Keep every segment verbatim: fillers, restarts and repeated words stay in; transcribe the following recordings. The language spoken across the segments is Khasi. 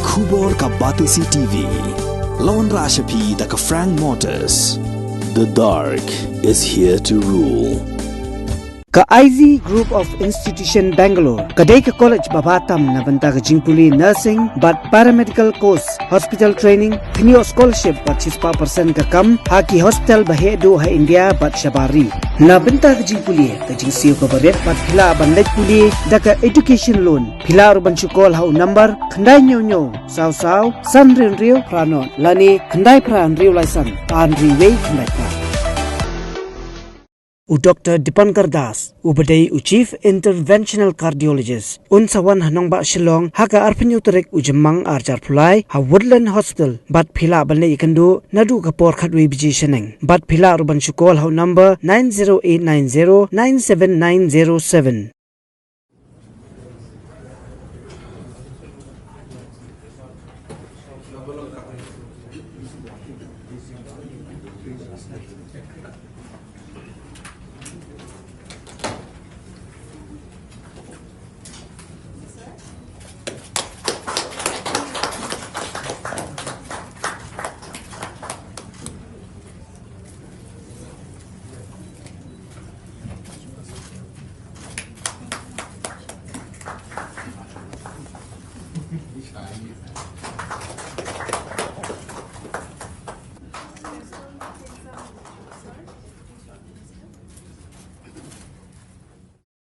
Khubor ka Batesi T V. Lawan Rashapi da ka Frank Motors. The dark is here to rule. Ka I Z Group of Institution Bangalore ka dei ka college ba bha tam na bynta ka jingpule nursing bad paramedical course, hospital training, kynioh scholarship bad shispah percent ka kam ha ki hospital ba heh duh ha India bad shabar ri. Na bynta ka jingpule, ka jingsiew kaba rit bad phi lah ban leit pule da ka education loan. Phi lah ruh ban shu call ha u number khyndai hynñiew hynñiew saw saw san hynriew hynriew phra nought lane khyndai phra hynriew lai san ar hynriew wei khyndai phra. U Doctor Dipankar Das, uba dei u Chief Interventional Cardiologist, un sa wan ha nongbah Shillong ha ka arphew hynñiew tarik u Jymmang ar hajar arphew lai ha Woodland Hospital, bad phi lah ban leit ïakynduh naduh ka por khatwei baje shaneng. Bad phi lah ruh ban shu call ha u number nine zero eight nine zero nine seven nine zero seven.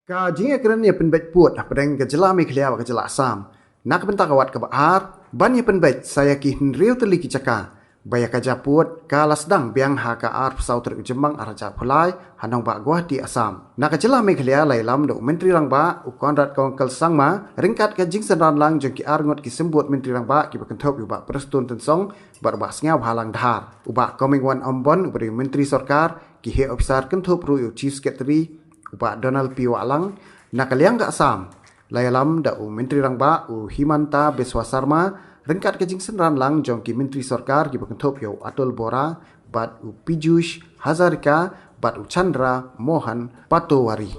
Ka jingïakren ïa pynbeit pud hapdeng ka jylla Meghalaya bad ka jylla Assam. Na ka bynta ka wat kaba ar, ban ïa pynbeit sa ïa ki hynriew tylli ki jaka ba ïa ka japud ka la sdang biang ha ka arphew saw tarik u Jymmang ar hajar arphew lai ha nongbah Guwahati, Assam. Na ka jylla Meghalaya la ïalam da u Myntri Rangbah u Conrad Kongkal Sangma ryngkat ka jingsynran lang jong ki arngut ki symbud Myntri Rangbah kiba kynthup ïa u Bah Prestone Tynsong bad u Bah Sniawbhalang Dhar. U Bah Comingone Ymbon uba dei u Myntri Sorkar, ki heh ophisar kynthup ruh ïa u Chief Secretary u Bah Donald P Wahlang. Na ka liang ka Assam la ïalam da u Myntri Rangbah u Himanta Biswa Sarma ryngkat ka jingsynran lang jong ki Myntri Sorkar kiba kynthup ïa u Atul Bora bad u Piyush Hazarika bad u Chandra Mohan Patowary.